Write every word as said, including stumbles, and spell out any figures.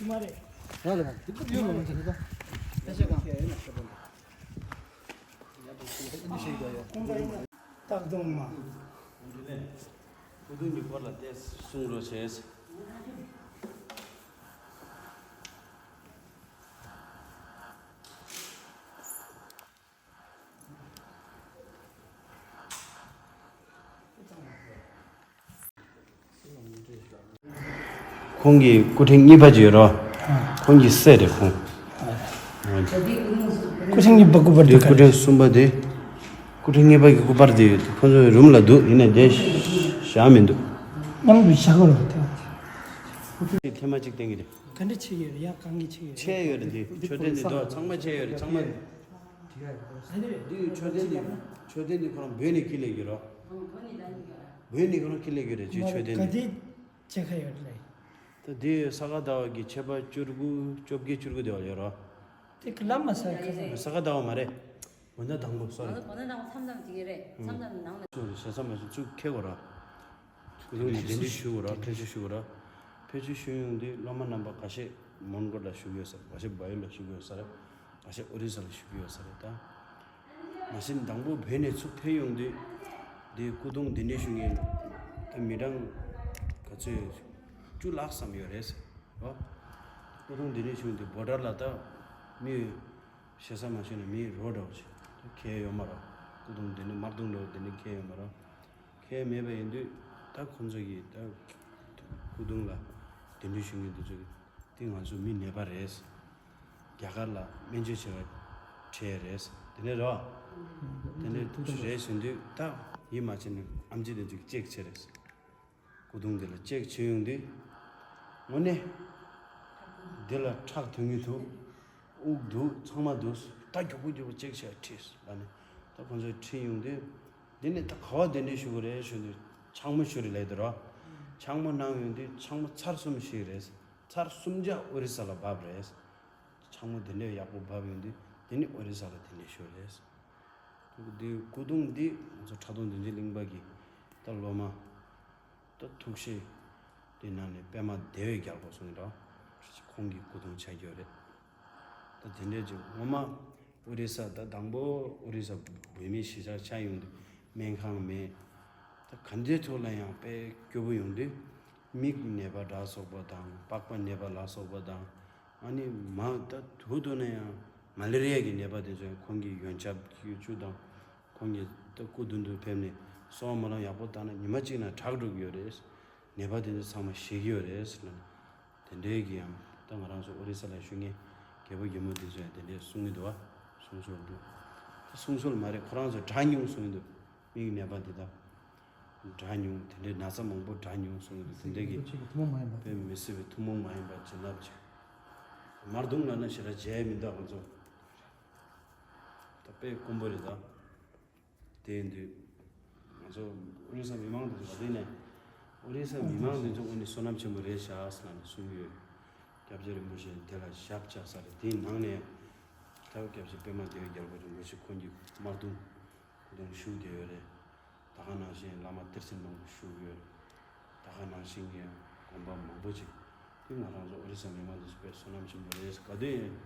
མ་རེད། ར་ལ་དེ་ཡོད་མ་མ་ཆེ་ད། ད་ཆ་གང་། སྟག་གདོང་མ། སྐུ་གདུང་གི་སྐོར་ལ་ཏོག་ཙམ་གསུང་རོགས་བྱས། ཁོང་གི་སྐུ་ཕྲེང་གཉིས་པ་ཅིག་ཡོད་རོ། ཁོང་གི་སྲས་རེད་ཁོང་། སྐུ་ཕྲེང་གཉིས་པ་སྐུ་པར་དེ། སྐུ་ཕྲེང་གསུམ་པ་དེ། སྐུ་ཕྲེང་གཉིས་པ་གི་སྐུ་པར་དེ་ཡོད། ཁོང་ཚོའི་རུམ་ལ་འདུག་ཡིན་ནའི་དེ་བཞག་མི་འདུག་ནང་དུ་བཞག་རོགས་དེ། ཐེངས་མ་གཅིག་བསྟན་གྱི་རེད། ག་འདྲ་ཆེ་ཡོད་རེད། ཡ་གང་གི་ཆེ་ཡོད་རེད། ཆེ་ཡོད་རེད། འདི་མཆོད་རྟེན་འདི་དོ་ཚང་མ་ཆེ་ཡོད་རེད། ཚང་མ། འདི་མཆོད་རྟེན་འདི་མཆོད་རྟེན་འདི་ཁོ་རང་བོད་ནས་འཁྱེར་སླེབས་ཀྱི་རོ། བོད་ནས་ཁོ་རང་འཁྱེར་སླེབས་ཀྱི་རེད། ཅིའི་མཆོད་རྟེན་འདི། ག་དེ་ཆེ་ཁ་ཡོད་རེད། ད་འདི་ས་ག་ཟླ་བ་གི་ཕྱི་པ་བཅུ་དགུ་བཅོ་བརྒྱད་བཅུ་དགུ་དེ་བ་ཡོད་རོ། དེ་གི་ལམ་མ་ས་ག་ས་ག་ཟླ་བ་མ་རེད། དགོང་དག་དང་པོ་སོ་རེད། དགོང་དག་དང་པོ་མཚམས་མཚམས་ཅིག་ཡིན་རེད། མཚམས་མཚམས་ནང་ལ། སོ་རེད། ཞེ་ས་མ་ཞུ་ཚུགས་ཁེ་གོ་ར། ཁོ་ཚོ་ནས་གདན་འདྲེན་ཞུ་དགོས་ར། ཕེབས་བསུ་ཞུ་དགོས་ར། ཕེབས་བསུ་ཞུ་ཡོང་དུས་སློབ་མ་རྣམ་པ་ཁ་ཤས་མོན་གྷོ་ལ་བཞུགས་ཡོད་ས་རེད། ཁ་ཤས་བལ་ཡུལ་ལ་བཞུགས་ཡོད་ས་རེད། ཁ་ཤས་ཨོ་རི་ས་ལ་བཞུགས་ཡོད་ས་རེད་ད། མ་གཞི་དང་པོ་བོད་ནས་ཚུར་ཕེབས་ཡོང་དུས་འདི་སྐུ་གདུང་གདན་འདྲེན་ཞུ་མཁན་ད་མི་གྲངས་ག་ཚོད་བཅུ་ལྷག་ཙམ་ཡོད་རེད་ཟེར་རོ། སྐུ་གདུང་གདན་འདྲེན་ཞུ་མཁན་དེ་བྷོ་ཊར་ལ་ད་མི་ཞེ་ས་མ་ཞུས་ན་མི་རོ་འདྲ་བོ་ཞིག་ཁེལ་ཡོད་མ་རེད། སྐུ་གདུང་དེ་ནི་དམར་གདུང་འདྲ་བོ་དེ་ནི་ཁེལ་ཡོད་མ་རེད། ཁེལ་མེད་པ་ཡིན་དུས་ད་ཁོང་ཚོ་གིས་ད་སྐུ་གདུང་ལ་གདན་འདྲེན་ཞུ་མཁན་དེ་ཚོ་གིས་དེ་ང་ཚོ་མི་ནད་པ་རེད། རྒྱ་གར་ལ་སྨན་བཅོས་བྱེད་པར་ཁྲིད་རེད། དེ་ནས་རེད་བ། དེ་ནས་རེད་ཟེར་དུས་ད་ཡིད་མ་ཆེས་ནས་ཨམ་ཆི་དེ་ཚོ་གིས་ཅེག་བྱས་རེད། སྐུ་གདུང་དེ་ལ་ཅེག་བྱེད་ཡོང་དུས། དངོས་གནས། འདི་ལ་ཁྲག་དོན་གྱི་འདུག་དབུགས་འདུག་ཚང་མ་འདུག་ད་མགྱོགས་པོ་མགྱོགས་པོ་ཅེག་བྱས་ཁྲིད་ལབ་ནས་ད་ཁོང་ཚོས་ཁྲིད་ཡོང་དུས། འདི་ནས་ད་ག་བ་གདན་འདྲེན་ཞུ་དགོས་རེད་ཞུ་དུས་ཕྱག་མོ་ཞུ་རེད་ལབ་འདུག་རོ། ཕྱག་མོ་གནང་ཡོང་དུས་ཕྱག་མོ་ཚར་གསུམ་ཞིག་རེད། ཚར་གསུམ་ཆ་ཨོ་རི་ས་ལ་བབས་རེད། ཕྱག་མོ་དེ་འདྲས་ཡག་པོ་བབས་ཡོང་དུས་དེ་ནི་ཨོ་རི་ས་ལ་དེ་འདྲས་ཞུ་རེད། འདི་སྐུ་གདུང་འདི་ང་ཚོ་ཁྲག་འཐུང་བདུད་འཇོམས་གླིང་པ་གི་ད་སློབ་མ། ད་ཐུགས་བཞེད་དེ་ནང་ནས་པད་མ་བདེ་བའི་རྒྱལ་པོ་གསུངས་ཡོད་རོ། ཁོང་གི་སྐུ་གདུང་ཆགས་ཀྱི་ཡོད་རེད། ད་དེ་འདྲས་ཀྱི་ངོ་མ་ཨོ་རི་ས་ད་དང་པོ་ཨོ་རི་ས་བོད་མི་གཞིས་ཆགས་ཆགས་ཡོང་དུས་སྨན་ཁང་མེད། ད་ག་འདྲའི་ཐོག་ལ་ཡང་དཔེ་སྐྱོ་པོ་ཡོང་དུས་མིག་ནད་པ་ལ་སོགས་པ་དང་པགས་པ་ནད་པ་ལ་སོགས་པ་དང་། ཨ་ནི་མ་ད་དུ་དུ་ན་ཡང་མ་ལེ་རི་ཡ་གི་ནད་པ་དེ་ཚོ་ཡང་ཁོང་གི་ཡོན་ཆབ་ཀྱི་བཅུ་དང་ཁོང་གི་ད་སྐུ་མདུན་དུ་ཕེབས་ནས་གསོལ་བ་སྨོན་ལམ་ཡག་པོ་བཏང་ན་ཉི་མ་གཅིག་ན་དྲག་འགྲོ་གི་ཡོད་རེད། ནད་པ་དེ་ཚོ་ཚང་མ་ཞི་གི་ཡོད་རེད་ཟེར་ན། དེ་འདྲའི་གི་ཡང་ད་ང་རང་ཚོ་ཨོ་རི་ས་ལ་བཞུགས་མཁན་རྒད་པོ་རྒད་མོ་དེ་ཚོ་ཡང་དེ་འདྲའི་གསུང་གི་འདུག་བ། གསུང་སྲོལ་འདུག་ད་གསུང་སྲོལ་མ་རེད། ཁོ་རང་ཚོ་དྲག་མྱོང་གསུང་གི་འདུག་མིག་ནད་པ་འདི་དག་དྲག་མྱོང་། དེ་འདྲའི་ན་ཚ་མང་པོ་དྲག་མྱོང་གསུང་གི་འདུག་དེ་འདྲའི་གི་ཐུན་མོང་མ་ཡིན་པ། དཔེ་མི་སྲིད་པའི་ཐུན་མོང་མ་ཡིན་པ་བྱིན་རླབས་ཅིག་མར་དུང་ལ་ན་ཞེ་དྲག་མཇལ་མི་འདུག་ང་ཚོ་ད་དཔེ་དཀོན་པོ་རེད་ད། དེ་ཡིན་དུས་ང་ཚོ་ཨོ་རི་ས་མི་མང་དེ་ཚོ་ག་དུས་ནས་ཨོ་རི་ས་མི་མང་དེ་ཚོ་དངོས་གནས་བསོད་ནམས་ཆེན་པོ་རེད་ཤག་ཟེར་ནས་གསུང་གི་ཡོད། སྐྱབས་རྗེ་རིན་པོ་ཆེ་དེ་ལ་ཞབས་བཅགས་ས་རེད། དེའི་ནང་ནས་ད་སྐྱབས་རྗེ་པད་མ་བདེ་བའི་རྒྱལ་པོ་རིན་པོ་ཆེ་ཁོང་གི་དམར་གདུང་སྐུ་གདུང་བཞུགས་བསྡད་ཡོད་རེད། ད་ག་ནང་བཞིན་བླ་མ་གཏེར་ཆེན་མང་པོ་བཞུགས་ཡོད། ད་ག་ནང་བཞིན་གྱི་དགོན་པ་མང་པོ་ཅིག་དེ་ང་རང་ཚོ་ཨོ་རི་ས་མི་མང་དེ་ཚོ་དཔེ་བསོད་ནམས་ཆེན་པོ་རེད། ག་དུས་ཡིན་